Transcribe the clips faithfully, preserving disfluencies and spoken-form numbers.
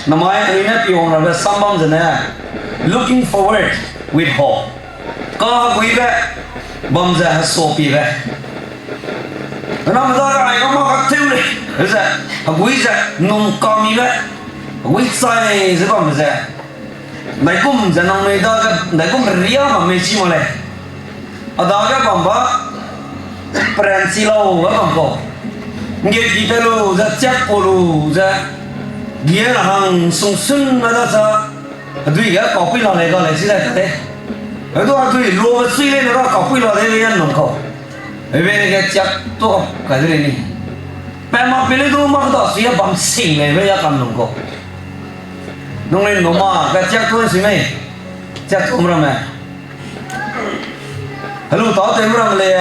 Namai anui ne piwang rabe sam bam zene, looking forward with hope. Kaheguibe bam ze hesuapiebe. Namai dage ai ga mâ katew lei, ze, hegui ze, nung kamibe, hegui chai ze bambe ze. Ndaigum ze nangnui dage, ndaigum ria bam mei chi mak lei. A dage bam ba, peranchi lau ga bam kau. Nggeuki te lu ze, chiak ku lu ze, gia ra hang sungsun na da za, hedui ge kaupui la lei ga lei chi dai ta de. Hedu hedui luabe chui lei ne ga kaupui la de le yan nung kau. Hebe ge chiak tu kai de lei ni. Pe ma pe le du mâ keda sui a bam sing lei be ya kam nung kau. Nung lei numa ge chiak tu si mei. Chiak tu ramme. Helu tâtew ramme lei,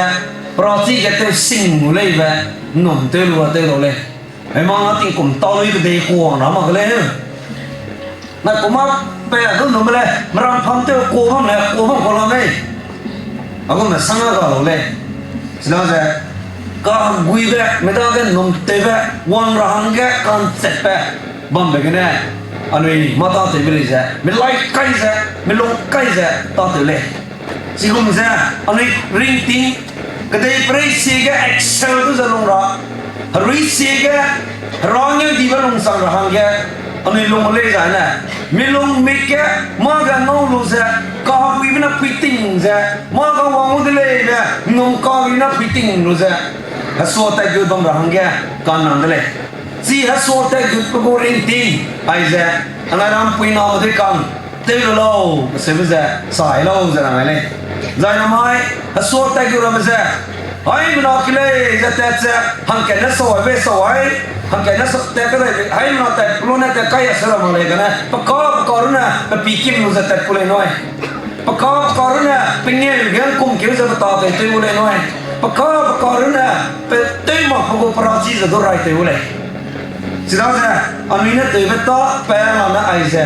perachi ge tew sing gu leibe, num tew lu a tew lau lei. Hemang a tingkum tau lui kedei kuang ra mak ke lei. Na kum a pe du num le, meram pham tew ku bam le, ku bam ku la mei. A gu me sang a ga lau lei. Chida ze, kaheguibe, mi dage num tewbe, wang ra hangge kanchetbe, bambe gene, anui mâ tâtewbe lei ze, mi lai kai ze, mi lung kai ze, tâtew lei. Chigum ze, anui ringting, kedeiperei sie ge excel du ze lung ra, herui sie ge, herangeu dibe lungsang ra hangge, anui lung lei zai ne, mi lung mik ge, mâ ge ngau lu ze, kaheguibe ne puiting ze, mâ ge wang gu de lei be, num kaheguibe ne puiting lu ze, hesua tat gut bam ra hangge, kannang de lei. Chi hesua tat gutbe gu ringting, aize, anai rampui name dui kang, tew lu lau, kaseube ze, sai lau ze rang ai lei. Zai namai, hesua tat gut ramme ze, haimena ke lei ze tat ze, hangkatne sau aibe sau ai, hangkatne sau tat ke dai, haimena tat pe lu ne tat kai a se ra mak lei gene, peka peka runne, pe pi kim lu ze tat ku lei nui. Peka peka runne, pe ngeu ge ngkum keu ze pe tâtew tew gu lei nui. Peka peka runne, pe tew mak pe gu perachi ze du rai tew gu lei. Chidaze, anui ne tewbe tâ pe la ne aize,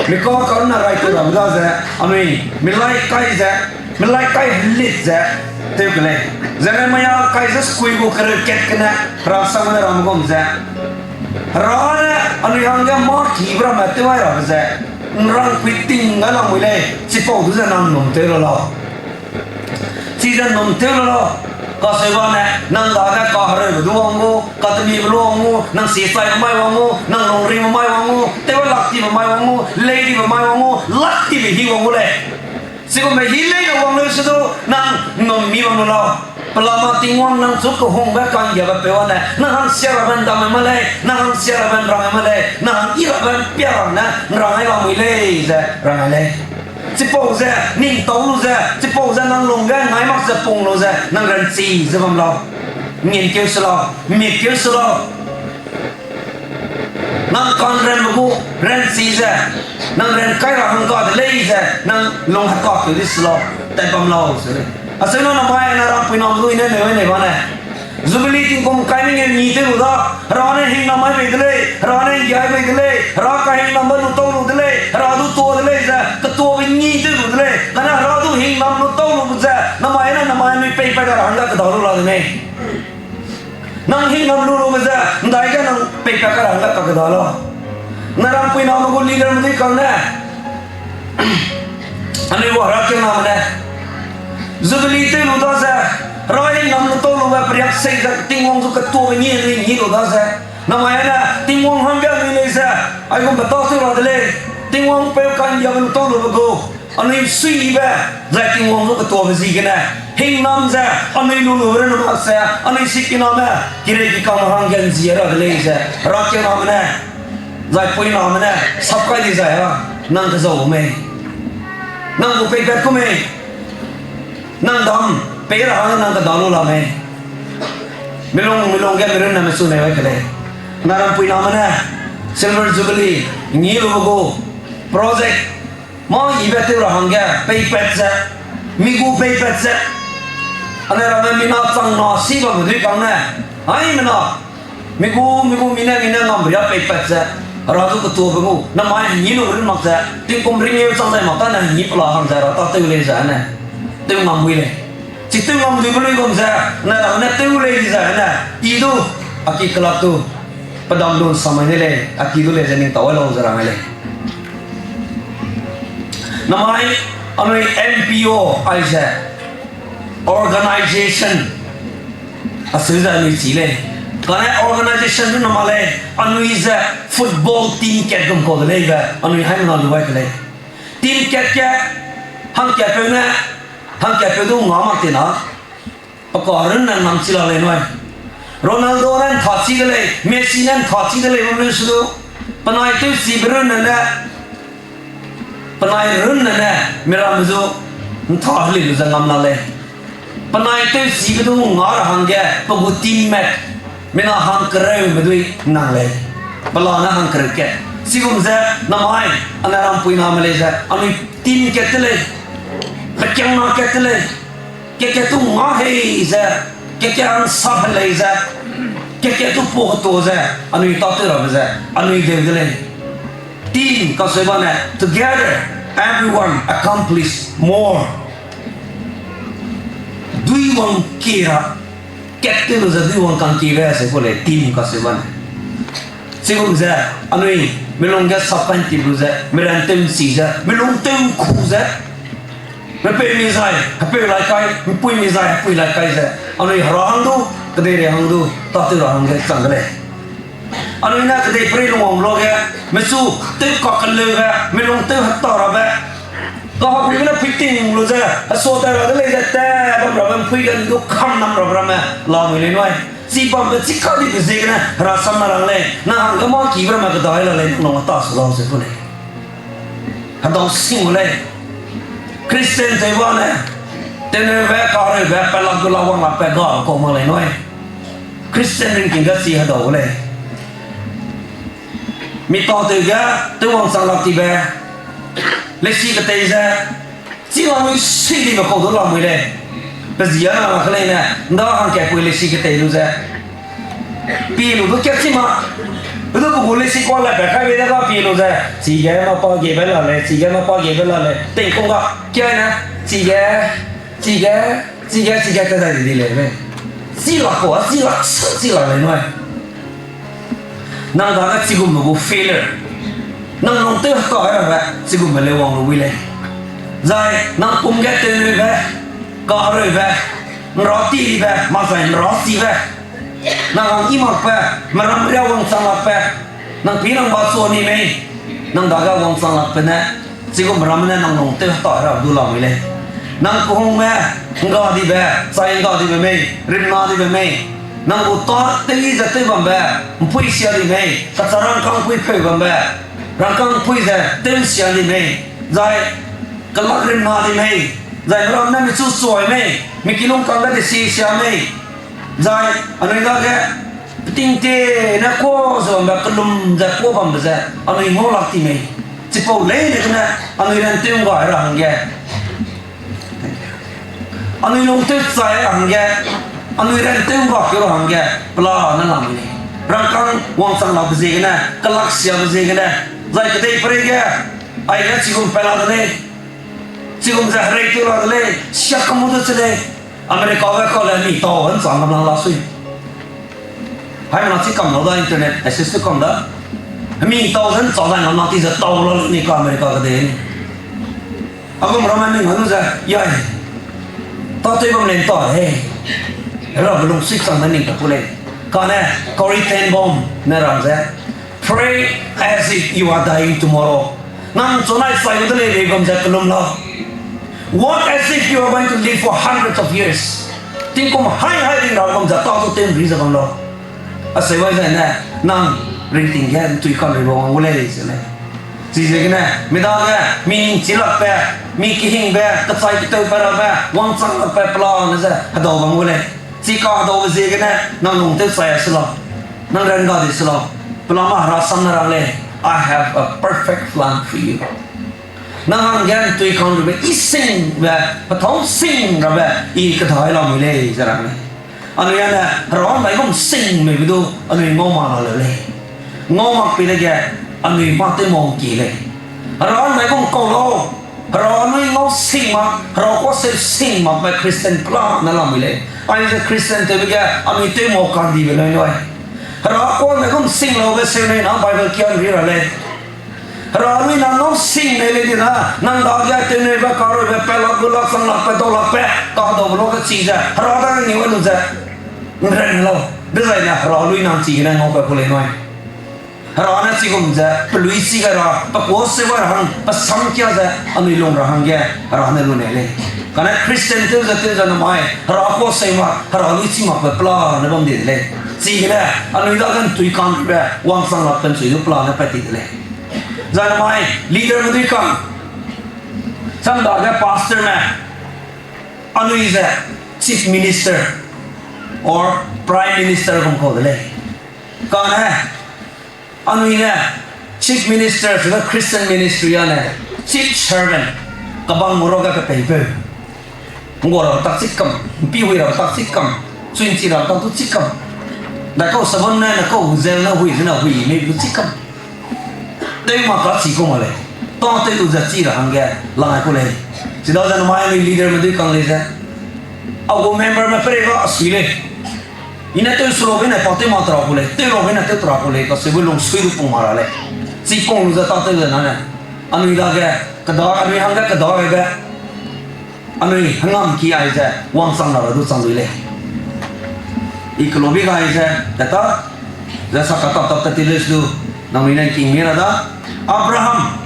mi ka ka runne rai tew rabe daze, anui, mi lai kai ze, mi lai kai helit ze, tew ke lei. Jeremia kai ze sukui gu kereu kat gene, herangsang ne ramme gum ze, Hera ne anui hangge mâ kibe ramme tew ai rabe ze, nrang puiting gai lamui lei, chipau du ze nang num tew la lau. Chize num tew la lau, kaseuba ne, nang dage kahereube du wang gu, katemibe lu wang gu, nang sichaibe mai wang gu, nang lungringbe mai wang gu, tew lak tibe mai wang gu, lei dibe mai wang gu, lak tibe hi wang gu lei. Chigumbe hi leine wang leu se du, nang num mi wang lu lau. Pelama Tingwang nang chu kehungbe ka'nggiabe peu â ne, nang hangsia rabe ndam ma lei, nang hangsia rabe nrang ma lei, nang hang yi rabe mpia ra ne, nrang ai lamui lei ze, rang ai lei. Chipau ze, ning tau lu ze, chipau ze nang lungge ngai mak ze pung lu ze, nang ranchi ze bam lau. Ngin keu se lau, mit keu se lau. Nang ka'nranbe gu ranchi ze, nang ran kai ra hangga de lei ze, nang lung hekakeu di se lau, tat bam lau se lei. Acheu na namai na rampui nam lui ne neu ne ba ne. Jubilee tingkum kai mengeu ngi tew lu da, Hera ne hingnam mai bei de lei, Hera ne nggiai bei de lei, Hera kahingnambe lu tau lu de lei, Hera du tua de lei ze, ketuabe ngi tew lu de lei, kane Hera du hingnam lu tau lu ze, namai ne namai anui peipat ra hangge keda lu la de mei. Nang hingnam lu lube ze, ndaige nang peipat kai ra hangge kakeda lau. Na rampui name gu leaderme dui kang ne, anui gu herakiangname ne, Jubilee tew lu daze, Hera hingnam lu tau lube periak sei ze Tingwang zu ketuabe ngi anui ngi lu daze, namai ne Tingwang hangge anui lei ze, aigumbe tâtew ra de lei, Tingwang peu ka'nggiabe lu tau lube gu, anui suiyibe, zai Tingwang zu ketuabe ziegene, hingnam ze, anui lu lube runne mak ze, anui sikiname, kirei kikame hangge nzi ra de lei ze, herakiangname ne, zai puiname ne, sap kai di zai a, nang kezau mei. Nang gu peipat ku mei. Nang dam, pei ra hangge nang keda lu la mei. Milung, milung ge mirunne mechu nei wai ke lei. Na rampui name ne, Silver Jubilee, ngi lube gu, project, mâ yibe tew ra hangge, peipat ze, mi gu peipat ze. Ane ramme mina chang na si bamme dui kang ne, haimena, mi gu, mi gu, mi ne, mi ne ngam ria peipat ze, Hera du ketuabe gu, namai ngi lu run mak ze, tingkum ringeu chang zai mak tane ngi pela hang ze Hera tâtew lei ze ne, tew ngam wi lei. Chi tew ngam duibe luigum ze, na ramme ne tew lei di ze ne, i du, a ki kelak du. Pedam lun samai ne lei, a ki du lei ze ning tau ai lau ze rang ai lei. Namai, anui N P O aize, organization, aseu ze anui chi lei. Kane organization du nama lei, anui ze football team kat gum kau de lei be, anui haimena lu ai ke lei. Team kat ge, hangkatpeu ne, hangkatpeu du nga mak ti na, pe ka runne ngam chi la lei nui. Ronaldo ne ntha chi de lei, Messi ne ntha chi de lei, bam leu su du. Penai tewchibe runne ne, penai runne ne, miramme zu ntha heli lu ze ngam la lei. Penai tewchibe du nga ra hangge, pe gu teammate, mina hangkereume dui nang lei. Pelane hangkereu kat. Chigum ze, namai, ane rampui name lei ze, anui team kat te lei. Pekiangna kat te lei. Kat-kat tu nga hei ze, kat-kat hangsa pe lei ze, kat-kat tu pua tu ze, anui tâtew rabe ze, anui deu de lei. Team kaseu bane, together, everyone accomplish more. Dui wang ki ra, kat te lu ze dui wang kang kibe se ku lei, team kaseu bane. Chigum ze, anui, melung ge sap kan tip lu ze, meran tew nchi ze, melung tew nku ze, mepeu mi zai, hepeu lai kai, mepui mi zai, hepui lai kai ze, anui hera hang du, kedeirei hang du, tâtew ra hangge chang de lei. Anui ne kedeiperei lungwang lu ge, mechu tew kakeleube, melung tew heta rabe, kahaguibe ne pui ting lu ze, hesua tai ra de lei ze, te bam rabe mpui ge du kam nam rabe ramme, lamui lei nui. Chi bambe chi kadibe ziegene, herasam na rang lei, nang hangge mâ kibe ramme kedai la lei, nang lung heta su lau ze ku lei. Hedau sing gu lei. Christian tew bane, tewneube, kareube, pelak gu la wang lakbe ga kau mak lei nui. Christian ringting ge chi hedau gu lei. Mi tâtew ge, tew wangchang lak tibe, leisi ketei ze, chi lamui si dibe kau du lamui lei. Pe zi a na lak lei ne, nda hangkatpui leisi ketei lu ze, pie lu du kat chi ma. Pe du pe gu leisi kuâ le pe kaibe de ga pie lu ze, chige mâ pa gebe la lei, chige mâ pa gebe la lei, tingkum ga, kia ne, chige, chige, chige, chige, te dai di di lei mei. Chi lak kau, a chi lak, sa chi lak lei nui. Nang dage chigumbe gu failure. Nang lung tew heka rabe, chigumbe lei wang lu wi lei. Zai, nang pum ge tewneube, kareube, nra tibe, makzai nra chibe. Nang hang i makbe, meram ria wangchang lakbe, nang pi nang ba chua ni mei, nang dage wangchang lakbe ne, chigum ramme ne nang lung tew heta ra du lamui lei. Nang kehungme, ngga dibe, chai ngga dibe mei, rimna dibe mei, nang gu tâ tew i ze tew bambe, mpui sia di mei, kacha rangkâng pui pheu bambe, rangkâng pui ze tew sia di mei, zai kelak rimna di mei, zai meram ne michu suai mei, mi kilung kang ge desi sia mei, zai anui dage peting tie ne kuâ ze bambe, kelum ze kuâ bambe ze, anui ngau lak ti mei. Chipau leine gene, anui rantew ngga ra hangge, anui lung tew chai ra hangge, anui rantew ngga keu ra hangge, pela ne lamui lei. Rangkâng wangchang lakbe ziegene, kelak siabe ziegene, zai kedeiperei ge, aige chigum pela de lei, chigum ze herei tew la de lei, sia kamu du che lei. America ge kau le mi tau hen chang ngam lang la sui. Haimena chi kam lau da internet access tew kam da. Mi tau hen chang zai ngam lang ti ze tau la ni ka America kedei ni. Agum ramme ning hanu ze, yai. Tâtew bam lei ta he. Hera belung sui chang ne ning ta ku lei. Kane, Corrie ten Boom ne rang ze, Pray as if you are dying tomorrow. Nang chunai chai gu de lei bei bam ze kelum lau. Walk as if you are going to live for hundreds of years. Tingkum hai hai ring ra bam ze tâ du tew ri ze bam lau. Aseu wai zai ne, nang ringting ge ntui kam ri bam wang gu lei ze lei. Chiziegene, midage, mi ningchi lakbe, mi kehingbe, kechai ketewbe rabe, wangchang lakbe pelane ze hedau bam gu lei. Chika hedaube ziegene, nang lung tew chai a se lau. Nang ran ga di se lau. Pelama herasam ne rang lei, I have a perfect plan for you. Nang hangge ntui kang rube i singbe, pethâu sing rabe, i kedai lamui lei ze rang lei. Anui ane, hera ndaigum singmeibe du, anui ngau mak la leu lei. Ngau mak pi dege, anui mâ tew mau ki lei. Hera ndaigum kau lau, hera anui ngau sing mak, hera kuâ seu sing makbe Christian pelane lamui lei. Aize Christian tewbe ge, anui tew mau kandibe lei nui. Hera kuâ ne gum sing laube seu nei na Bible kian ri ra lei. Hera lui na ngau sing nei lei di na, nang dage tew neibe, karuibe, pelak, gulak, changlakbe, daulakbe, kadaube luage chi ze, Hera dage ngeu lu ze, nren lau. Dezaine Hera lui nang chigene ngaupat ku lei nui. Hera ne chigum ze, pelui chi gai ra, pe kuâ seu gai ra hang, pe sam kia ze, anui lung ra hangge, Hera ne lu nei lei. Kane Christian tew ze tew ze namai, Hera kuâ seu mak, Hera lui chi makbe pela ne bam di de lei. Chigene, anui dage ntui kangbe, wangchang lak pen chui du pela ne pat ti de lei. Zai namai, leaderme dui kang, cham dage pastorme, anui ze chief minister or prime minister gum kau de lei. Kane, anui ne chief minister sebe Christian ministry ane chief servant, kabang mura ga kepeipeu. Ngua ra tak chikam, mpi hui ra tak chikam, chuinchi ra tak tu chikam. Daikau sabon ne, ne kau zel ne hui, zene hui, mei bu chikam. Tew ma ka chi ku ma lei. Tâtew lu ze chi ra hangge, langai ku lei. Chidaze namai anui leaderme dui kang lei ze, a gu memberme perei ga a sui lei. I ne tew su laube ne pa tew ma tera ku lei, tew laube ne tew tera ku lei, kaseube lungsui du pung ma ra lei. Chipung lu ze tâtew ze nane, anui dage, keda, anui hangge keda gaibe, anui hengam ki ai ze wangchang ra du chang dui lei. I kelobi gai ze, teta, ze sa katap tap tat ti lei su du, nangnui ne king mi ra da. Abraham,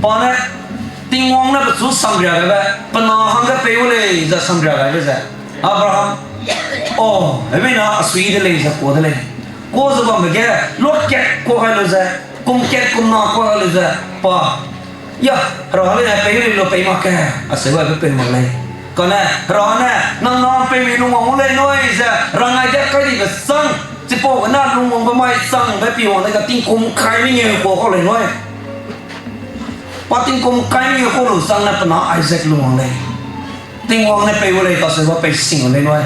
pa ne, Tingwang ne pechu samria gaibe, pe na hangge pei gu lei ze samria gaibe ze, Abraham, o, hemei na a sui de lei ze kuâ de lei. Kuâ ze bambe ge, luakat kuâ gai lu ze, kum kat kum na kuâ gai lu ze, pa, ya, Hera lei ne pei lei lu pei mak ke, aseu gaibe pei mak lei. Kane, Hera ne, nang na pei mi lungwang gu lei nui ze, rangai ge kai dibe chang, chipau gene lungwangbe mai changbe pi wang de ga tingkum kai mengeu kuâ kau lei nui. Pa tingkum kai mengeu kau lu chang ne pe na Isaac lungwang lei. Tingwang ne pei gu lei, kaseube pei sing gu lei nui.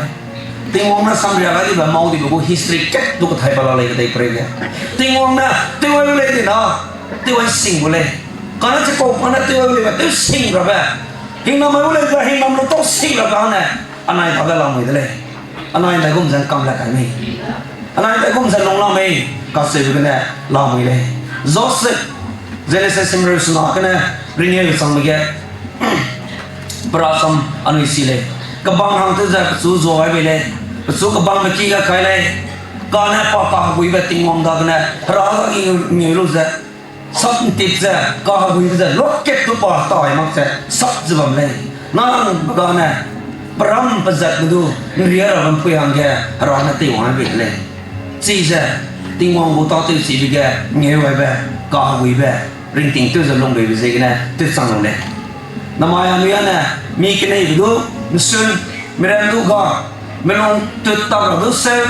Tingwang ne samria gai dibe mau dibe gu history kat du kethai ba la lei kedei perei ge. Tingwang ne tew ai gu lei di na, tew ai sing gu lei. Kane chipau pa ne tew ai gu lei be tew sing rabe, hingnam ai gu lei be hingnam lu tau sing rabe ne, anai dage lamui de lei. Anai ndaigum ze ngkam le kai mei. Anai ndaigum ze lung la mei, kacheube gene lamui lei. Joseph, Genesis simreu sena gene ringeu changbe ge, pe rasam anui si lei. Kebang hang tew ze pechu zuai bei lei. Pechu kebangbe ki ga kai lei. Kane pa kaheguibe Tingwang dagene, Hera dage ngeu lu ze, sap ntip ze, kaheguibe ze, luakat du pa tai mak ze, sap ze bam lei. Nang be gane, peram pezatme du, nria rabe mpui hangge, Hera ne teiwang bei de lei. Chize, Tingwang gu tâtewchibe ge, ngeu aibe, kaheguibe, ringting tew ze lungbeube ziegene, tewchang lu lei. Namai anui ane, mi keneibe du, nsun, miram du ga, melung tut tap ra du seu,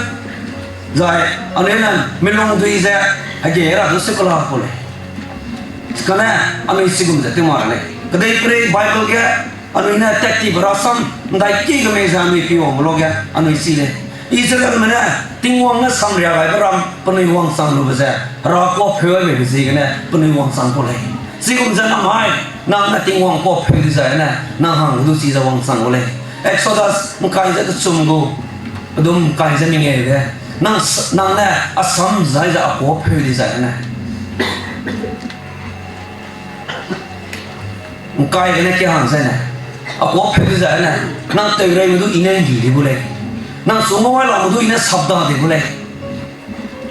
zai, anui ne, melung dui ze, hege ra du seu kela ku lei. Kane, anui chigum ze tew ma ra lei. Kedeiperei Bible ge, anui ne tat tibe rasam, ndaiki ge mei ze anui pi wangbe luage, anui si lei. Israelme ne, Tingwang ne samria gaibe ram, penui wangchang lube ze, Hera kuâ pheu ai beibe ziegene, penui wangchang ku lei. Chigum ze namai, nang ne Tingwang kuâ pheu dizai ne, nang hang du chize wangchang ku lei. Exodus, ngkai ze kechum gu, pedum ngkai ze mengeu ge, nang s-, nang ne, a sam zai ze a kuâ pheu dizai ne. Ngkai gene ke hang zene, a kuâ pheu dizai ne, nang teureime du I ne nggi di gu lei. Nang chu ngau ai lame du I ne sapda di gu lei.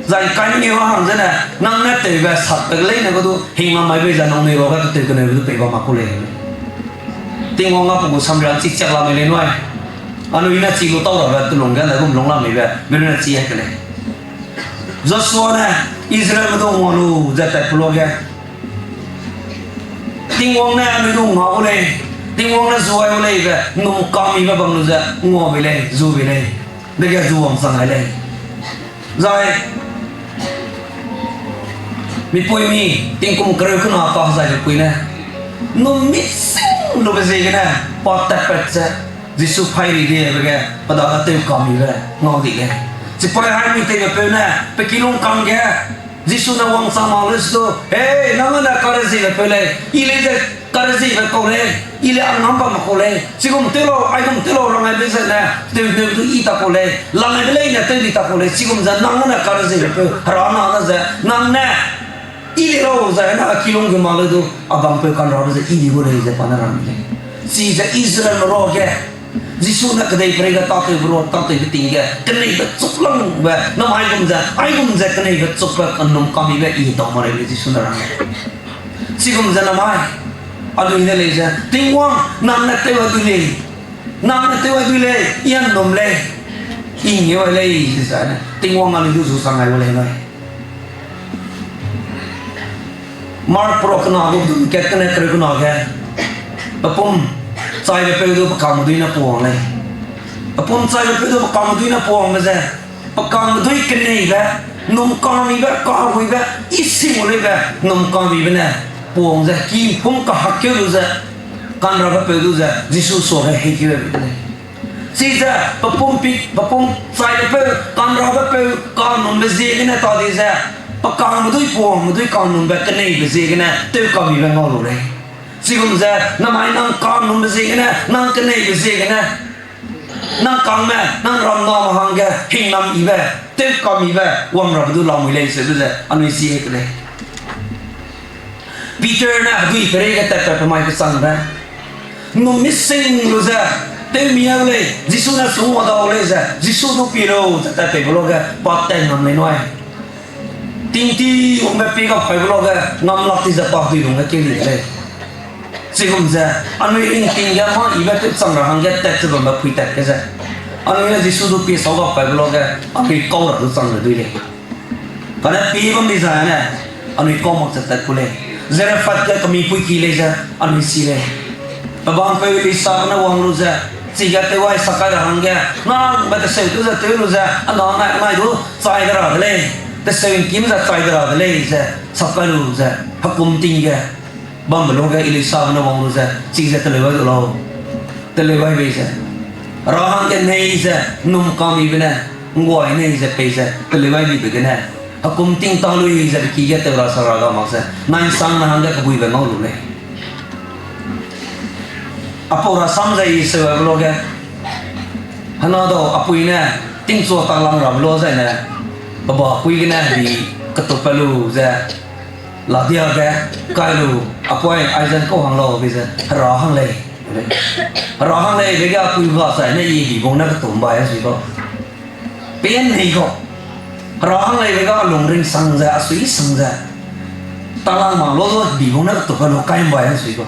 Zai ngkai mengeu a hang zene, nang ne tewbe sapbe leine ge du, hingnam mai bei ze nangnui ruage du tew keneube du pei bam mak ku lei. Tingwang a pe gu samria chichiak la mei lei nui. Anui ne chi lu tau rabe telung ge, ndaigum lung la meibe, mi lu ne chi ai ke lei. Joshua ne, Israelme du ngua lu ze tatpe luage, Tingwang ne anui du ngua gu lei, Tingwang ne zuai gu lei be, num kamibe bam lu ze, ngua bei lei, zu bei lei, dege zu wangchang ai lei. Zai, mipuimi, tingkum kereu kena pa zai mipui ne, num mising lube ziegene, pa tatpat ze, Jisu paî ri dibe ge, pe dage tew kamibe, ngau di lei. Chipai hai mi tewbepeu ne, pe kilung kang ge, Jisu ne wangchang mak lu su, hei, nang ne kareziebepeu lei, I lei ze, Kareziebe kau lei, i le a ngam bamme kau lei, chigum tew lau, aigum tew lau, rang aibe zene, tew neu du i ta kau lei, lang aibe leine tew di ta kau lei, chigum ze nang ne kareziebe peu, Hera na ne ze, nang ne, i le lau ze, na a kilung ge ma le du, a bam peu kanrabe ze, i di gu lei ze, pa ne rang lei. Chize Israelme ruage, Jisu ne kedeiperei ge tâtewbe rua, tâtewbe ting ge, keneibe chuk langbe, namai gum ze, aigum ze, keneibe chukbe, kanum kamibe, i dau ma rei lei Jisu ne rang lei. Chigum ze namai, anui ne lei ze, Tingwang, nang ne tew a dui lei, nang ne tew a dui lei, i a num lei, i ngeu a lei, ze zane, Tingwang anui du zu sang ai gu lei nui. Mark pro kena gu dum kat kene kereu kena ge, pe pum chaibe peu du pe kangme dui ne puang lei. Pe pum chaibe peu du pe kangme dui ne puangbe ze, pe kangme dui keneibe, num kamibe, kaheguibe, i sing gu leibe, num kamibe ne, puang ze, ki pum kahakkeu lu ze, kanrabe peu du ze, Jisu suage heikeu be de lei. Chize, pe pum pi, pe pum chaibe peu, kanrabe peu, kanumbe ziegene ta di ze, pe kangme dui puangme dui kanumbe keneibe ziegene, tew kamibe ngau lu lei. Chigum ze, namai nang kanumbe ziegene, nang keneibe ziegene, nang kangme, nang ramname hangge, hingnam ibe, tew kamibe, wang rabe du lamui lei seube ze, anui si hei ke lei. Peter ne hedui perei ge tatpat pe mai kechangbe, num mi sing lu ze, tew mi a lei, Jisu ne sungwang dau lei ze, Jisu du pie lu ze tatpatbe luage, pa tat ngam lei nui. Tingti wangbe pie gap paibe luage, ngam lak ti ze pa hedui lungge keu di de lei. Chigum ze, anui ringting ge mâ ibe tewchang ra hangge tat ze bambe pui tat ge ze, anui ne Jisu du pie sau gap paibe luage, anui kau ra du chang le dui lei. Kane pie bam di zai ne, anui kau mak ze tat ku lei. Zarephath ge kemipuiki lei ze, anui si lei. Pe bang peu Elisa ne wang lu ze, chige tewai sak kai ra hangge, nangbe teseu tew ze tew lu ze, anai, anai du chai de ra de lei. Teseu ngkim ze chai de ra de lei ze, sak kai lu ze, hekum ting ge bambe luage Elisa ne wang lu ze, chize teleu gai du lau. Teleu gai bei ze, Hera hangge nei ze, num kamibe ne, ngguai nei ze pei ze, teleu gai bibe gene, hekum ting ta lui ze pe ki ge tew ra sa ra ga mak ze, nai nsang ne hangge kebuibe ngau lu lei. Apau rasam ze i seu aibe luage, hena dau apui ne, tingchua taklang rabe lu zai ne, pe ba pui gene bi ketupat lu ze, ladia ge, kai lu, apui, aize kau hang lau be ze, Hera hang lei. Hera hang lei be ge apui ga zai ne i bi bung ne ketum bai a sui kau. Pen nei kau. Hera hang lei be ga a lung ringsang ze, a sui sang ze, taklang ma lu zu bi bung ne ketupat lu kai mbai a sui kau.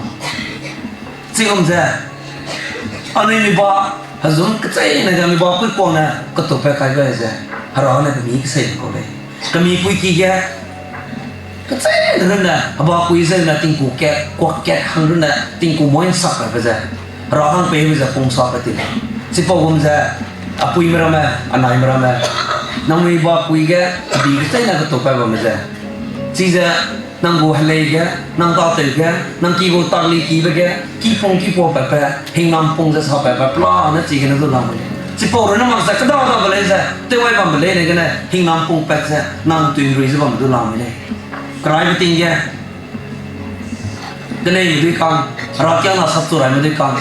Chigum ze, anui mi ba, hezum kecheîne ze mi ba puikuang ne ketupat kai bai ze, Hera ne pe mi kesei kau lei. Kemipuiki ge, kecheîne runne, heba kui zeu ne tingku kat, kuak kat hang runne, tingku moi nsak kaibe ze, Hera hang peibe ze pung sa pe ti lei. Chipau gum ze, apuime ramme, anaime ramme, nangnui ba kui ge, bi kecheîne ketupat bamme ze, chize, nang gu helei ge, nang tâtew ge, nang ki gu takli kibe ge, ki pung ki pua patbe, hingnam pung ze sa patbe, pelane chigene du lamui lei. Chipau runne mak ze kêda dabe lei ze, tewai bambe leine gene, hingnam pung pat ze, nang tuinrui ze bambe du lamui lei. Keraibe ting ge, keneime dui kang, herakiangna sapchu raime dui kang.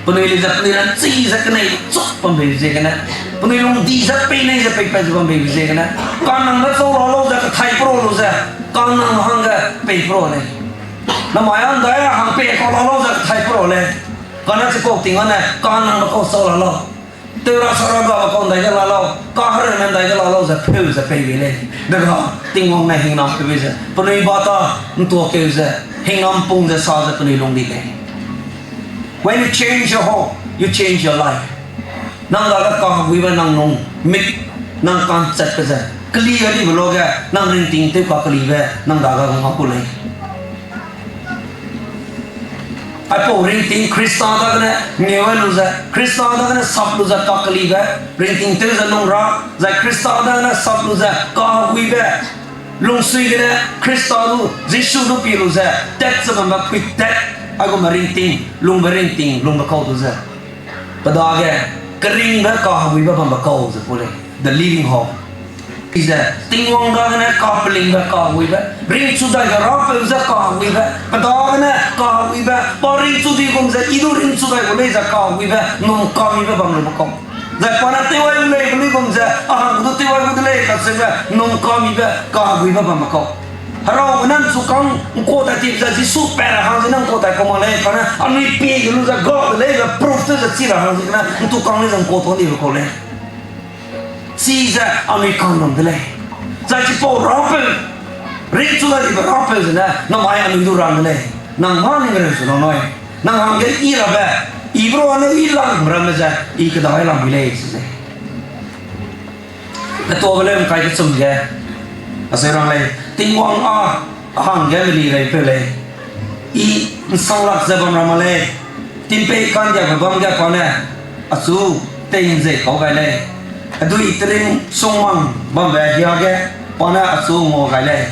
Penui le ze penui ranchi ze kenei chuk bambeibe ziegene, penui lungdi ze pei nei ze peipat ze bambeibe ziegene, ka'nnangbe chau la lau ze kethai pe ra lu ze, ka'nnang hangge pei pe ra lei. Namai a ’ndai hang pei kau la lau ze kethai pe ra lei. Kane chipau ting ane ka'nnangbe kau chau la lau. Tew ra sa ra gabe kau ’ndai ge la lau, kahereume ’ndai ge la lau ze pheu ze pei bei lei. Dega, Tingwang ne hingnam pe bei ze penui ba ta ’ntuakeu ze, hingnam pung ze sa ze penui lung di lei. When you change your home, you change your life. Nang dage kaheguibe nang lung, mik, nang ka'nchatbe ze, keli ga dibe luage, nang ringting tew kakelibe, nang dage gu ngau ku lei. Aipau ringting Khrista dagene ngeu lu ze, Khrista dagene sap lu ze kakelibe, ringting tew ze lung ra, zai Khrista dagene sap lu ze kaheguibe, lungsui gene Khrista du, Jisu du pie lu ze, tat ze bambe pui tat, aigumbe ringting, lungbe ringting, lungbe kau du ze. Pe dage, keringbe kaheguibe bambe kau ze ku lei, the living hope. ze, Tingwang dagene kapelingbe kaheguibe, ringchu daibe rapeu ze kaheguibe, pe dagene kaheguibe, pa ringchu di gum ze, i du ringchu dai gu lei ze kaheguibe, num kamibe bam lube kau. Zai pa ne tewai gu lei be luigum ze, a hang gu du tewai gu de lei kacheube, num kamibe kaheguibe bambe kau. Hera ne ’nchukâng ’ngkau dai ti ze Jisu pat ra hang ziegene ’ngkau dai kau mak lei, kane anui pie ge lu ze ga de lei be proof tew ze chi ra hang ziegene ’nchukâng lei ze ’ngkau tau dibe kau lei. Chize anui kang lam de lei. Zai chipau rapeu, ringchu dai dibe rapeu zene, namai anui du rang de lei. Nang mâ ning reu zu la nui. Nang hangge i rabe, i bro ne i lang ramme ze, i kedai lam mi lei, chize. Ketuabe leu ’ngkai kechum ge, acheu rang lei, Tingwang â, a hangge melireipeu lei. I ’nsanglak ze bam ra mak lei. Tingpei ka'ndiabe bâm ge pa ne achu tei ’nzei kau gai lei. Hedui terim sungmang bambe hiage pa ne achu ngua gai lei.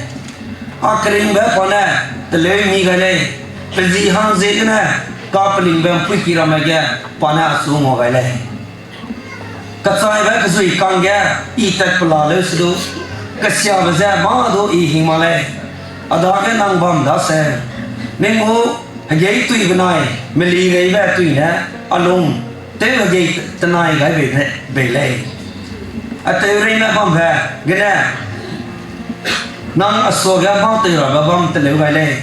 A keringbe pa ne teleu mi gai lei. Pe zi hang ziegene kapelingbe ’mpuiki ramme ge pa ne achu ngua gai lei. Kechaibe kezui kangge i tat pela leu se du, kesiabe je mâ du i hing mak lei. A dage nang bam daseu. Ning gu hegeitui benai melireibe tui ne a lung tew hegei tenai gai bei, bei lei. A teureime bambe gene nang a suage mâ tei rabe bâm teleu gai lei.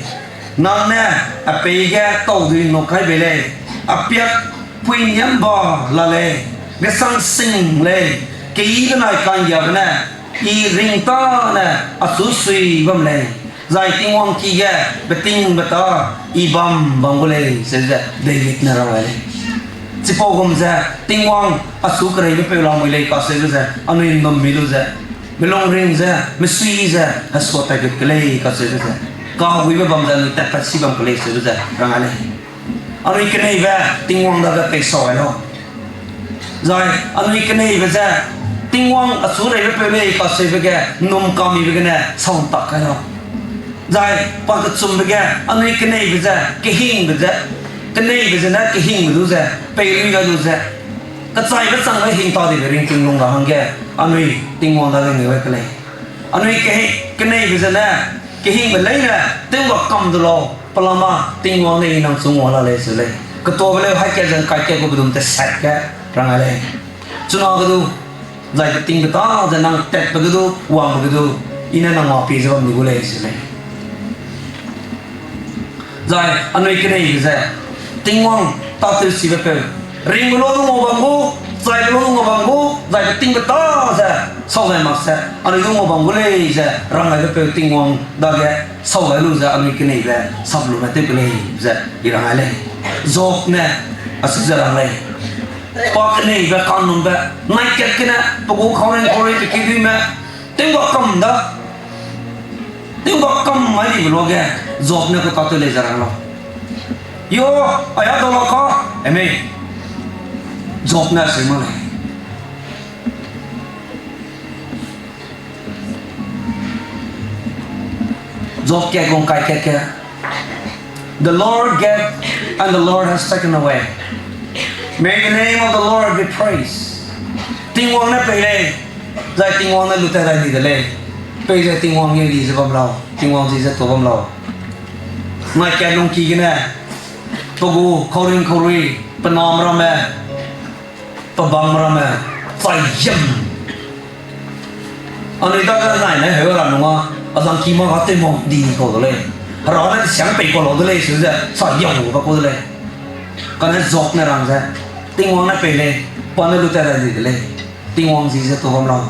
Nang ne a pei ge taudui ’nnuk kai bei lei. A piak puiniam ba la lei, gesang sing lei, keyi benai ka'nggiabe ne, i ring tâne achu sui bam lei, zai Tingwang ki ge betingbeta i bam bam gu lei, ze ze David ne rang gai lei. Chipau gum ze, Tingwang achu kereibepeu lamui lei kacheube ze, anui ’nnum mi lu ze, melung ring ze, mesui ze, hesua tat gut ke lei kacheube ze, kaheguibe bam ze anui tatpat si bam ke lei cheube ze rang gai lei. Anui keneibe Tingwang dage pei sau gai lau. Zai anui keneibe ze Tingwang achu reibepeu lei kacheube ge ’nnum kamibe gene sau ’ntak kai lau. Zai pa kechumbe ge anui keneibe ze kehingbe ze, keneibe zene kehingbe du ze, pei lui gai lu ze, kechaibe changbe hing ta dibe ringting lung ra hangge, anui Tingwang dage ngeu gai ke lei. Anui kehe-, keneibe zene, kehingbe leine, tew ga kam de lau, pelama Tingwang ne i nang chu ngua la lei seu lei. Ketuabe leu haî kat ze ’ngkai kat gu bedum tesat ge rang gai lei. Chuna ge du, zai betingbeta ze nang tatbe ge du, wangbe ge du, i ne nang ngua pie ze bam di gu lei seu lei. Zai anui keneibe ze, Tingwang tâtewchibepeu, ringbe lu du ngua bam gu, chaibe lu du ngua bam gu, zai betingbeta ze, sau gai mak ze, anui du ngua bam gu lei ze, rang gaibepeu Tingwang dage, sau gai lu ze anui keneibe, sap lume tew ke lei ze, i rang gai lei. Job ne, achu ze rang lei. Pa keneibe kanumbe, nai kat gene, pe gu khauring khauring pe kiduîme, tingba kam da, tingba kam mai dibe luage, Job ne ku tâtew lei ze rang lau. Yo, aya dau la ka, eme. Job ne seu mak lei. Job kat gu ’ngkai kat ge, The Lord gave and the Lord has taken away. May the name of the Lord be praised. Tingwang ne pei lei, zai Tingwang ne lu tat dai di de lei. Peize Tingwang ngeu di ze bam lau, Tingwang ji ze tuâ bam lau. Nai kat lungki gene, pe gu khauring khaurui, pe name ramme, pe bam ramme, chai yam. Anui dage nai ne heu ra nung â, a zang ki mâ ga tew mak di kau de lei. Hera ne siang pei kau lau de lei, seu ze, sa yau ba kau de lei. Kane Job ne rang ze, Tingwang ne pei lei, pa ne lu tat dai di de lei. Tingwang ji ze tuâ bam lau.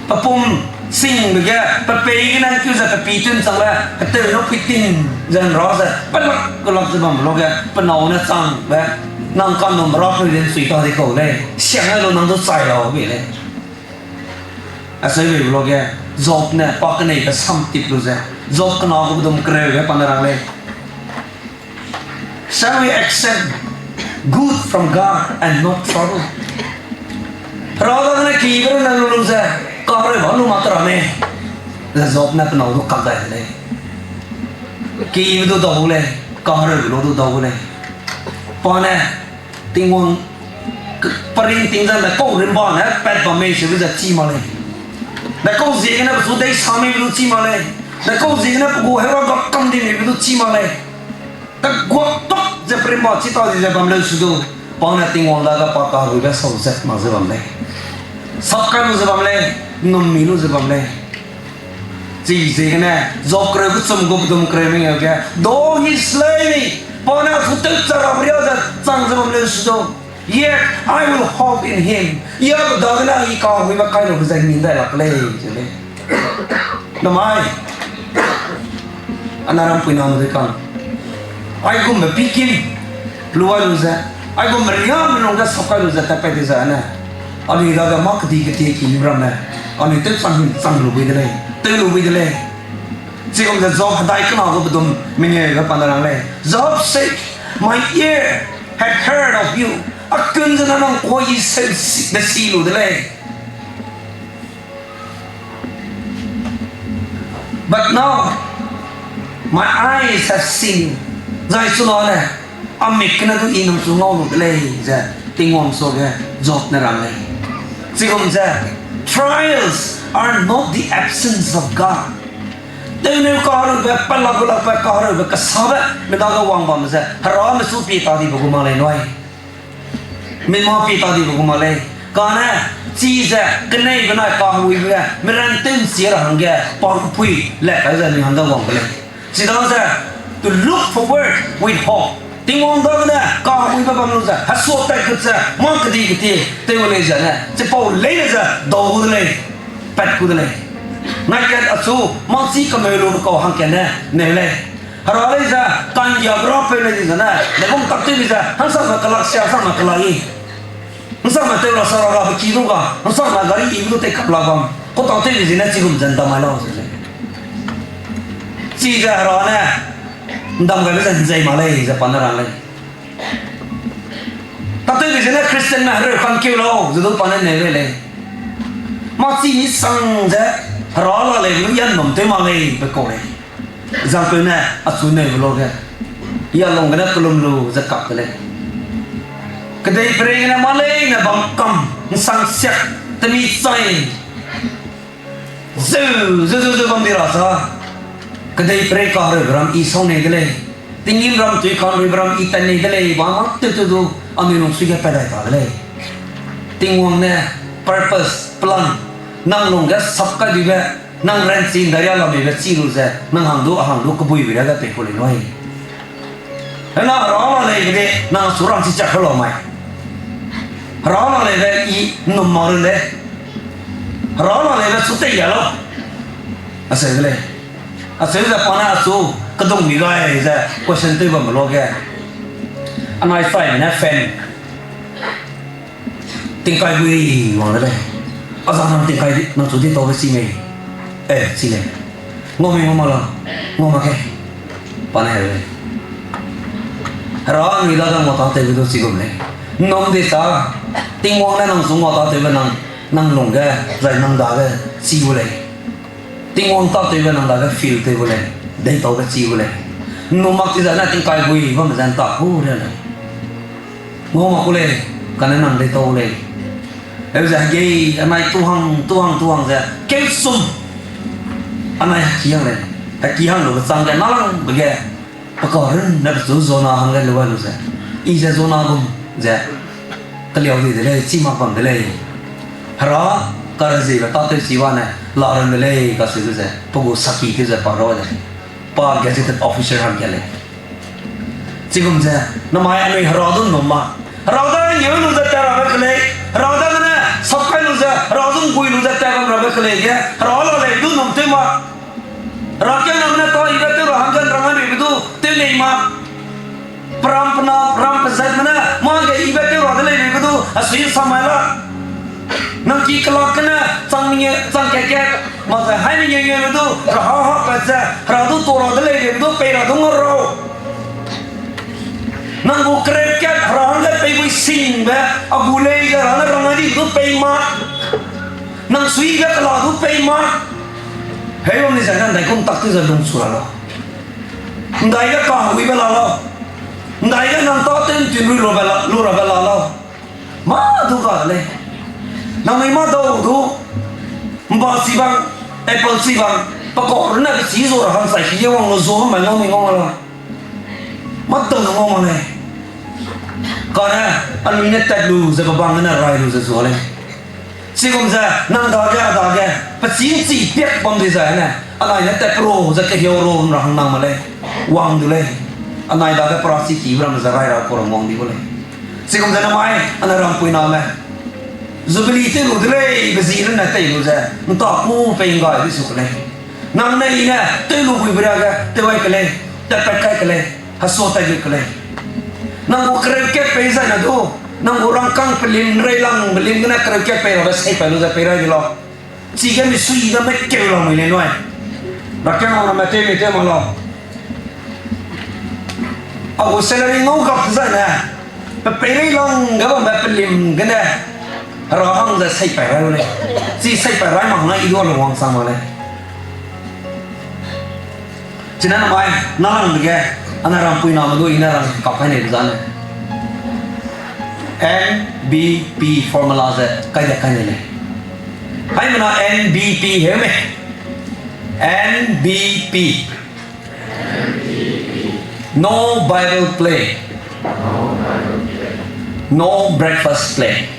Pe pum singbe ge, pe pei gene keu ze pe pi tun changbe, hetew ne pui ting ze ’nra ze, pe lak kelak ze bambe luage, pe nâu ne changbe, nang kanum rapeu de ’nsui ta di kau lei, siang ai lu nang du chai lau bei lei. Acheu beibe luage, Job ne pa keneibe samtip lu ze, Job kena gu bedum kereu ge pa ne rang lei. Shall we accept good from God and not trouble? Hera dagene keyibe runne lu lu ze, kahereube lu mak te ra mei? Ze Job ne pe nâu du kak dai de lei. Keyibe du dau gu lei, kahereube lu du dau gu lei. Pa ne, Tingwang, pe ringting ze ne kau rimba ne pat bam mei seube ze chi mak lei. Dekau ziegene pechu dei sa meibe du chî mak lei. Dekau ziegene pe gu hewa ga kam di meibe du chî mak lei. Kaguak tok ze perimba chi ta di ze bam leu su du, pa ne Tingwang dage pa kaheguibe sau zat mak ze bam lei. Sap kai lu ze bam lei, ’nnum mi lu ze bam lei. Chiziegene Job kereu kechum gu pedum kereu mengeu ge, Though he slay me, pa ne achu tewcha rabe ria ze chang ze bam leu su du, yet I will hope in him. Ia pe dagene I kaheguibe kai lube ze ning dai lak lei, ze lei. Namai, ana rampui name dui kang, aigumbe pikin luai lu ze, aigumbe riame lungge sap kai lu ze tat pat di zai ne, anui dage mâ kedi ketie ki ramme, anui tewchang hing chang lu bui de lei, tew lu bui de lei. Chigum ze Job hedai kena gu pedum mengeu ge pa ne rang lei. Job said, My ear had heard of you. A kun ze ne nang kuâ I seu si, de si lu de lei. But now my eyes have seen you. Zai chuna ne, a mik gene du I nang chu ngau lu de lei, ze Tingwang suage Job ne rang lei. Chigum ze, trials are not the absence of God. Tewneu kahereube, pelak gu lakbe kahereube, kesabe, mi dage wang bam ze, herame su pie ta dibe gu mak lei nui. Mi mâ pie ta dibe gu mak lei. Kane, chize, keneibe nai kaheguibe, miran tew ’nchi ra hangge, pa pui, le kai ze mi hangge wang de lei. Chidaze, to look forward with hope. Tingwang dagene kaheguibe bam lu ze, hesua tat gut ze, mâ kedi ketie, tew lei ze ne, chipau leine ze, dau gu de lei, pat gu de lei. Nai kat achu, mâ chi kemeu lube kau hangkat ne, neu lei. Hera lei ze, ka'nggiabe rapeu lei di zene, degum tak tewbe ze, hangsame kelak sia, hangsame kelak i. Hangsame tew ra sa ra rabe ki du ga, hangsame gari i du tei kap la bam. Kau tak tewbe zene chigum ze ’ndam mai lau ze lei. Chize Hera ne, ’ndam gaibe ze ’nzei mak lei ze pa ne rang lei. Tak tewbe zene Christianme hereu kangkeu lau ze du pa ne neu lei lei. Mâ chi misang ze, Hera la lei lu yan bam tew mak lei be kau lei. Zangpeu ne achu neube luage, ya lung gene kelum lu ze kak de lei. Kedeiperei gene mâ leine bam kam, ’nsang siak, temi chai, zeu, zeu, zeu, zeu bam di ra sa. Kedeiperei kahereube ram I sau nei de lei. Tinggîm ram tui kahereube ram I tat nei de lei, ba mâ tew tew du, anui lungsui ge pat dai ta de lei. Tingwang ne purpose, plan, nang lungge sap kai dibe, nang ranchi ’ndai ria lameibe chi lu ze, nang hang du, a hang du, kebuibe riage pei ku lei nui. Hena Hera la leibe de, nang achu rangchi chak he lau mai. Hera la leibe I ’nnum mak run de. Hera la leibe chu tei ya lau. Acheu de lei. Acheu ze pa ne achu, kedung mi gai ze, question tew bambe luage, anai chaime ne fan tingkai gui wang de lei. A za nang tingkai di, nang chu di taube chi mei. E, chi lei. Ngau mei ngau mak la, ngau mak ge. Pa ne heu lei. Hera anui dage ngau tâtewbe du chigum lei. ’Nnum di sa, Tingwang ne nang chu ngau tâtewbe nang, nang lungge, zai nang dage, chi gu lei. Tingwang tâtewbe nang dage feel tew gu lei, deitaube chi gu lei. ’Nnum mak ti zai ne tingkai gui bamme ze ’nta gu ria lei. Ngau mak ku lei, kane nang deitau lei. Heu ze hegei, anai tu hang, tu hang, tu hang ze, keu sum. Anai heki hang lei. Heki hang lube chang ge, nalangbe ge, pe karunne pechu Jona hangge lu gai lu ze, I ze Jona gum ze, keliau di de lei, chî mak bam de lei. Hera kareziebe tâtew chi ba ne, la run de lei, kacheube ze, pe gu saki tew ze pa ra de lei. Pa gazetted officer hangkat lei. Chigum ze, namai anui Hera du ’nnum mak. Hera dage ngeu lu ze tat rabe ke lei. Hera dagene sap kai lu ze, Hera zu ’nggui lu ze tat bam rabe ke lei ge, Hera la lei du ’nnum tew mak. Herakiangname ne tâ yibe tew ra hangge ’nrang aibe du tew nei mak. Peram pena, peram pezatme ne mâ ge yibe tew ra de lei be du, a sui sa mai la. Nang ki kelak gene, chang mengeu, chang kat kat, mak ze hai mengeu ngeube du, raha hak pat ze, Hera du ta ra de lei be du, pei ra du ngarau. Nang gu kereu kat Hera hangge pei bui singbe, a gu lei ze Hera ne rang ai di du pei mak. Nang suibe kela du pei mak. Hei bam ni ze nang ’ndaigum tak tew ze lungchu ra lau. ’Ndaige kaheguibe la lau. ’Ndaige nang tâtew ’ntun rui lube la, lu rabe la lau. Mâ du ga de lei. Nangnui mâ dau du. Mba chi bang, apple chi bang, pe kau rune pe chi zu ra hang sai ki ye wang lu zu mai ngau mi ngau la. Mâ tau na ngau ma lei. Kane, anui ne tat lu ze pe bang gene rai lu ze zua lei. Chigum ze, nang dage, a dage, pe chîngchi piak bam di zai ne, anai ne tat pro ze kehiau ro ra hang nang ma lei. Wang du lei. Anai dage pra chi ki ramme ze rai ra kau ra wang di gu lei. Chigum ze namai, anai rampui name. Jubilee tew lu de lei, be zi ne tei lu ze, nta ku pei ngai di su ke lei. Nang ne i ne, tew lu bui bria ge, tew ai ke lei, tat pat kai ke lei, hesua tat gu ke lei. Nang gu kereu kat pei zai ne du, nang gu rangkâng pelim, reilang pelim gene kereu kat pei rabe sei pai lu ze pei rai di lau. Chige misui i dame keu lau mui lei nui. Rakiang ramme tew mi tew ma lau. A gu salary ngau gap zai ne, pe peireilang ge bambe pelim gene, hera hang ze seipai rai lu lei. Chi seipai rai mak na i du a lu wangchang mak lei. Chine namai, nang dege, anai rampui name du i ne rang kap kai nei be zane. N B P formula ze kai de kai nei lei. Haimena N B P heu mei. N B P. No Bible play. No breakfast play.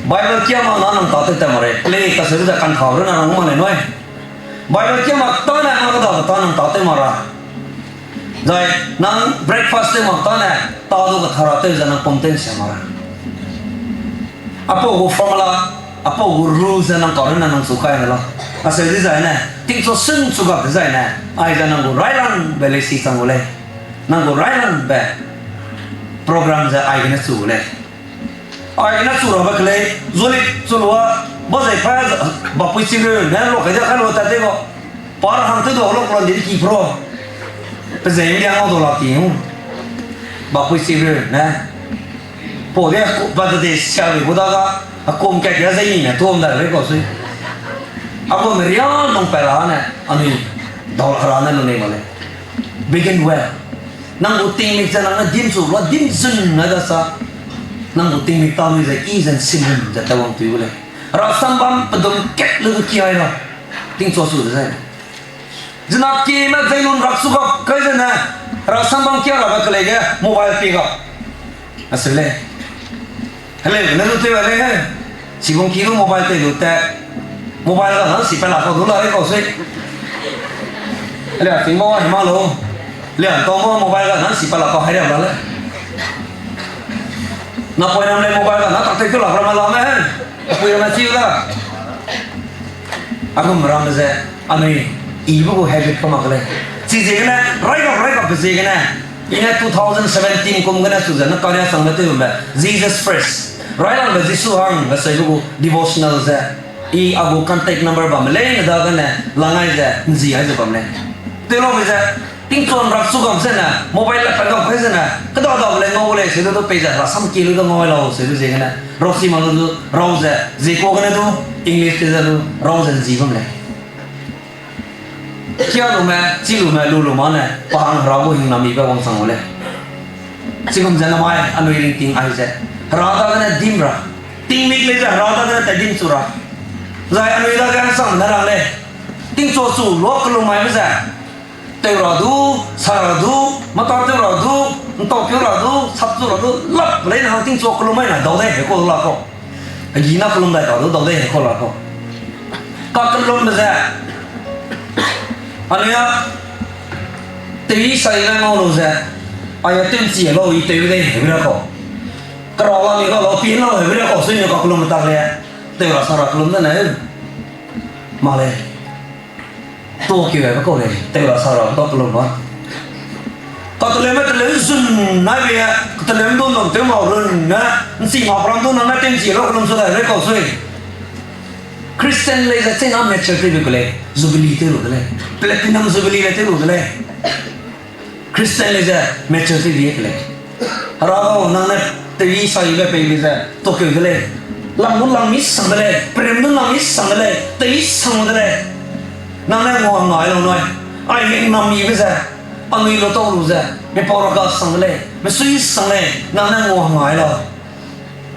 Bible kia mak na nang ta tew tew mak rei. Play kaseu ze kan thau runa nang ma lei nui. Bible kia mak tâne nang keda ta nang ta tew mak ra. Zai nang breakfast tew mak tâne ta du katha ra tew ze nang pum tew sia mak ra. Apau gu formula, apau gu rule ze nang kau runa nang chu kai ne lau. Aseu dezai ne, tingchu sung chu gap dezai ne, aize nang gu railangbe leisi chang gu lei. Nang gu railangbe program ze aigene chu gu lei. Aigene chu rabe ke lei, zualit chu lua, ba zai pa, bapui chireu ne lua kai de kai lua tat de ba. Pa ra hang tew dau lak lan di ki pro. Pe zei mi lia ngau dau lak ti hu. Bapui chireu ne. Pau de ku, ba de de sia gu daga, a kum kat kia zei ni ne tuam da rei kau sui. A kum ria nung pa ra ne, anui dau ra ne lu nei ma lei. Begin well. Nang gu tingmik ze nang ne dim chu, lua dim zun na da sa. Nang gu tingmik ta lui ze i zen sim ze ta wang tui gu lei. Rasambam pedum kat lu ki ai ra. Tingchu chu de zai. Zina kime zeilun rak su gap kai zene, rasambam kia rabe ke lei ge mobile pei gap. Aseu lei. Heleu ne lu tew lei he. Sibung ki lu mobile tei lu te. Mobile ga na si pe la kau du la rei kau sui. Heleu a ting ba wa hima lu. Heleu a tau ba mobile ga na si pe la kau hai riam la lei. Napoi nam lei mobile ga na tak tei tu la ramme la me he. Apui ramme chiu la. A gum ramme ze, anui, i be gu habit ka mak lei. Chiziegene, rai gap, rai gap be ziegene. I ne two thousand seventeen kum gene chu ze, na karia changbe tew bambe, Jesus First. Railangbe Jisu hang, be sei be gu devotional ze. I a gu contact number bamme leine dagene, langai ze, nzi ai ze bam lei. Tew lau be ze, tingchuan rak chu gam zene, mobile le pa gam kai zene, keda da le ngau lei, se du pei ze, rasam ki lu da ngau lau, se du ziegene. Rau si ma lu du, rau ze, zie kua gene du, English te ze du, rau ze nzi bam lei. Kia lume, chi lume, lu lu ma ne, pa hang hera gu hingnamibe wangchang gu lei. Chigum ze namai, anui ringting ai ze. Hera dagene dim ra. Tingmik lei ze hera dagene ta dim chu ra. Zai anui dage hangsang ne rang lei. Tingchu chu lua kelum maibe ze. Tew ra du, sa ra du, mata tew ra du, ntau keu ra du, sap chu ra du, lap lei na hang tingchu kelum mai na dau dei hekau la kau. Agi na kelum dai ta du dau dei hekau la kau. Kakelumbe ze. Anui a, tewi sai ne ngau lu ze. Ai a tew'nchi lau i tew dei hebi ra kau. Kera la mi ga lau pi lau hebi ra kau sui ne kakelumbe tak lei. Tew ra sa ra kelum de ne. Mak lei. Tuâkeu aibe kau lei, tew ra sa ra, tuâkelum ba. Kateleume teleu zun nai be, kateleume du nang tew ma run ne, nchi ma pram du nang ne tew'nchi lau kelum su dai rei kau sui. Christian lei ze chena mature tewbe ke lei, jubilee tew lu de lei. Platinum jubilee lei tew lu de lei. Christian lei ze mature tewbe ke lei. Hera gau, nang ne tewi saibe peibe ze tuâkeu de lei. Lam du lam mi sang de lei, perem du lam mi sang de lei, tewi sang de lei. Nang ne ngua ngai lau nui. Ai hingnamibe ze, anui lu tau lu ze, mipau ra ga sang de lei, mesui sang lei, nang ne ngua ngai lau.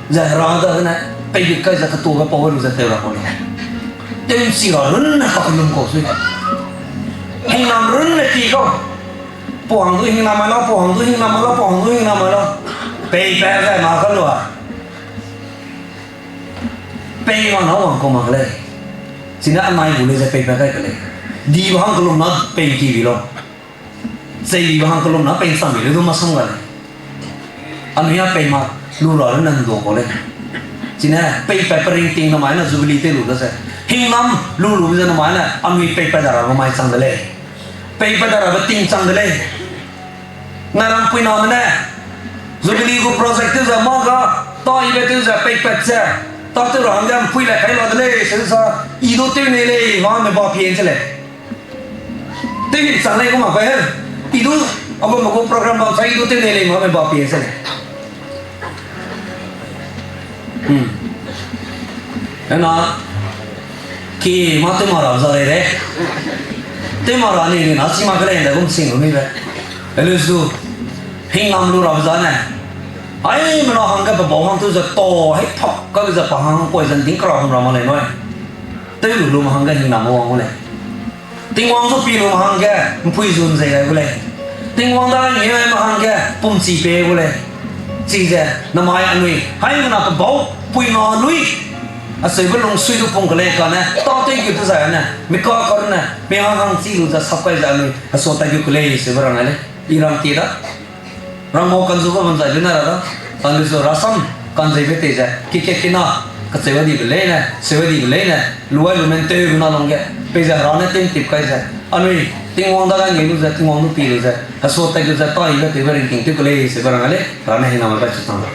Ze hera dagene, peigut kai ze ketuabe pau lu ze tew ra kau lei. Tew'nchi ra runne kakellum kau sui. Hingnam runne ki kau. Pau hang du hingnam mai lau, pau hang du hingnam mai lau, pau hang du hingnam mai lau. Peipat ze ma ka lua. Pei ma na wang kau mak lei. Chine anai gu lei ze peipat kai ke lei. Dibe hang kellum na pei ki bi lau. Cheibe hang kellum na pei cham bi lei du masam ga lei. Anui a pei ma lu ra runne ndua kau lei. Chine peipat pe ringting namai ne Jubilee tew lu da ze. Hingnam lu lu ze namai ne anui peipat da rabe mai chang de lei. Peipat da rabe ting chang de lei. Nai ram puiname ne, Jubilee gu project tew ze mâ ga, taibe tew ze peipat ze, tâtew ra hangge mpui le kai la de lei, se sa, i du tew nei lei, mâ me ba pie se lei. Tew him chang lei gu mak pe he. I du, a bamme gu program bam sa i du tew nei lei, mâ me ba pie se lei. Ena, ki mâ tew ma ra za lei de. Tew ma ra ni ni na chi ma ke lei de gum sing lu mi be. Elus du, hingnam lu ra za ne. Aimena hangge pe bau hang tew ze ta, hei pak ka ze pa hang koi ze nding kera hum ra ma lei nui. Tew lu lu ma hangge hingnam wang gu lei. Tingwang zu pi lu ma hangge mpui zun zei gai gu lei. Tingwang da ngi ai ma hangge pumchi pei gu lei. Chize, namai anui, haimena pe bau, pui na lui. Aseube lungsui du pung ke lei kane, tâtew gu tezai ne, mi ka karune, mi hang hang chi lu ze sap kai ze anui, asua tai gu ke lei, seube rang ai lei. I rang ti da. Rangmau kanzu ba bam zai dene ra da, kanzu rasam kanzeibe tei ze, kikekina, kacheu dibe leine, seu dibe leine, luai lumen tewbe na lungge, peize Hera ne tew'ntip kai ze, anui, Tingwang dage ngei lu ze, Tingwang du pi lu ze, hesua tat lu ze, taibe tewbe ringting tew ke lei, seube rang a lei, Hera ne hingnam gai chu chang da.